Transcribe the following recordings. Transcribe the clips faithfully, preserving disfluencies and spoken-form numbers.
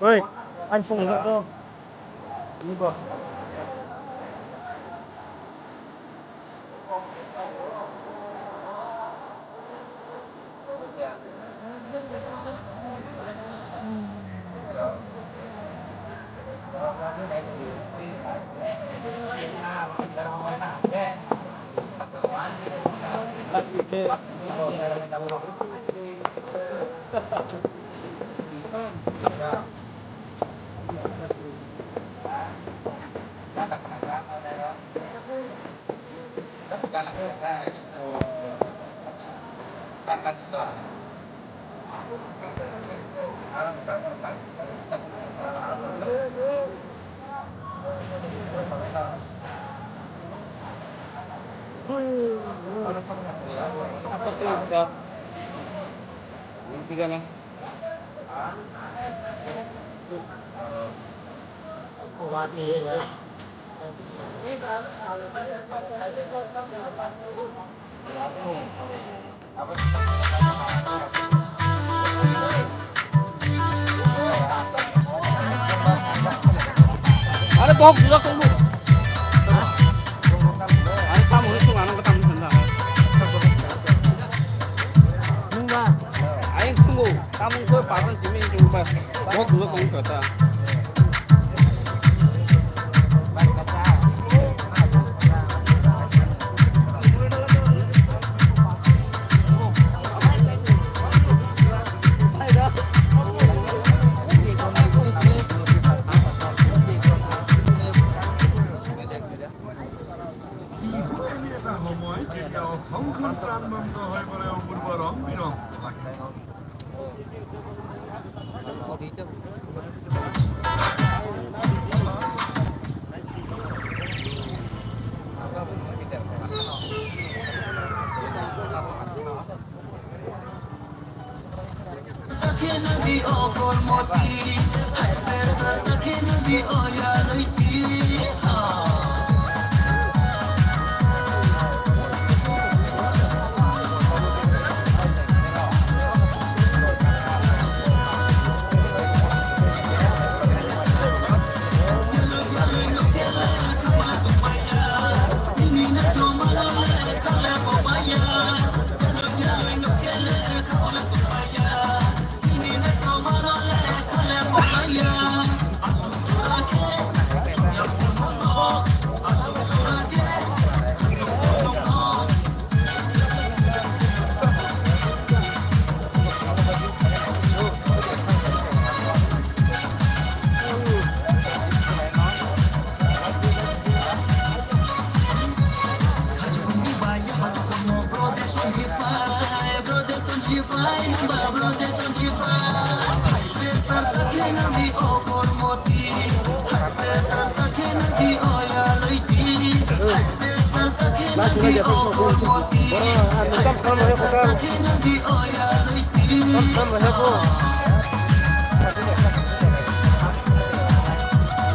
Oi, ang phone hwnjak to. Ni bo. Are bohok jura tongbo. Are tamo ni song ano tamo sanda. Nungba. Aing sungo. Tamo ko pasan simi sungba. Bohok jura tong kata. Dihun emi eta homoi, jetia o khongkhor pran bamto hoi, bore o purbo rong birong.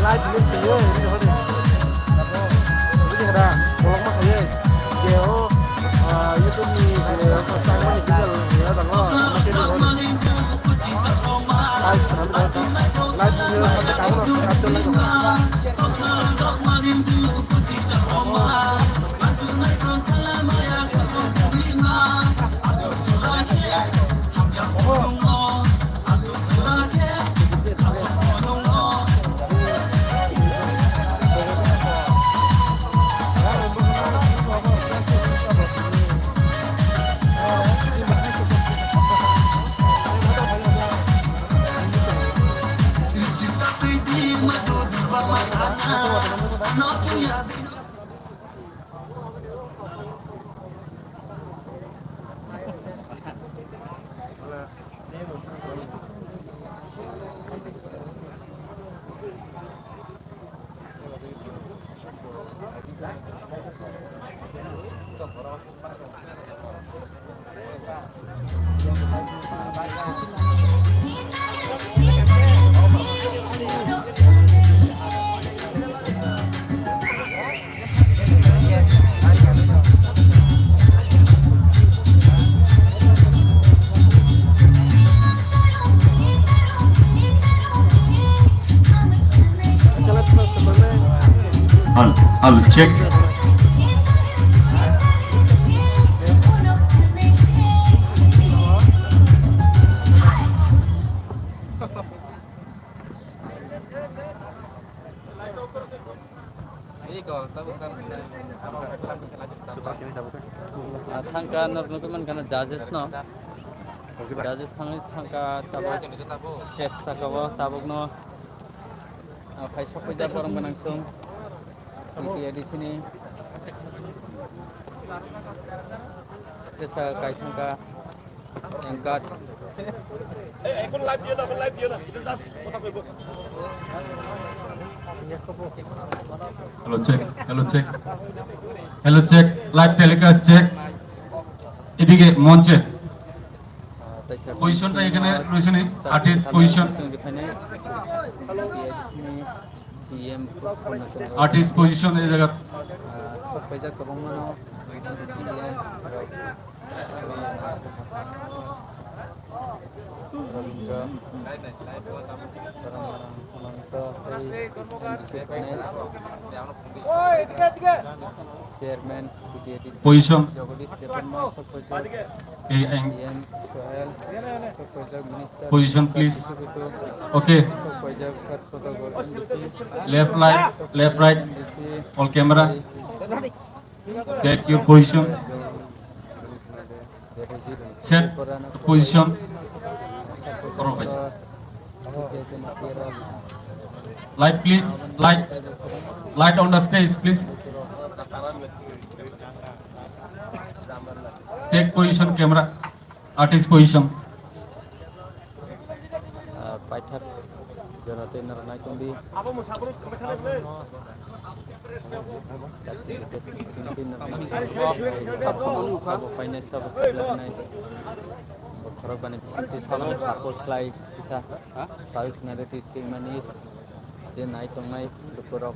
Live ni sini, ini hodi. Ini ada, bolong mas aja. Dia, oh, ah, YouTube ni, eh, tangmani channel, ya, tangma. Live, live ni, Hello, hello, check. Ah, thangka norok nugwi mankha no judges no. Judges thangwi thangka tabuk stage saka o tabuk no, ah, phai sokphaijak borok gwnang song. T T A D C ni stage saka kai thangka. Thank God. Hello, check. Hello, check. Hello, check. Live telecast check. এদিকে মঞ্চে। Position টা এখানে রয়েছে নি? Artist position. Artist position এই জায়গা। Chairman, Position. Jagadish Debbarma, Sokpojak. Hey, ang. P M Sohel, Sokpojak Minister. Position, please. Executive. Okay. Sokpojak Sat Sodagar, M D C. Left, right, left, right. M D C. All camera. Take your position. Set the position. Light, please. Light. Light on the stage, please. Take position, camera. Artist position. Ah, paithak jora tei norok nai tongdi. Sabo painai, sabo painai. Bani bisingtwi salai support khlai kisa sawi khna rwdi twi mani je nai tongnai lukurok.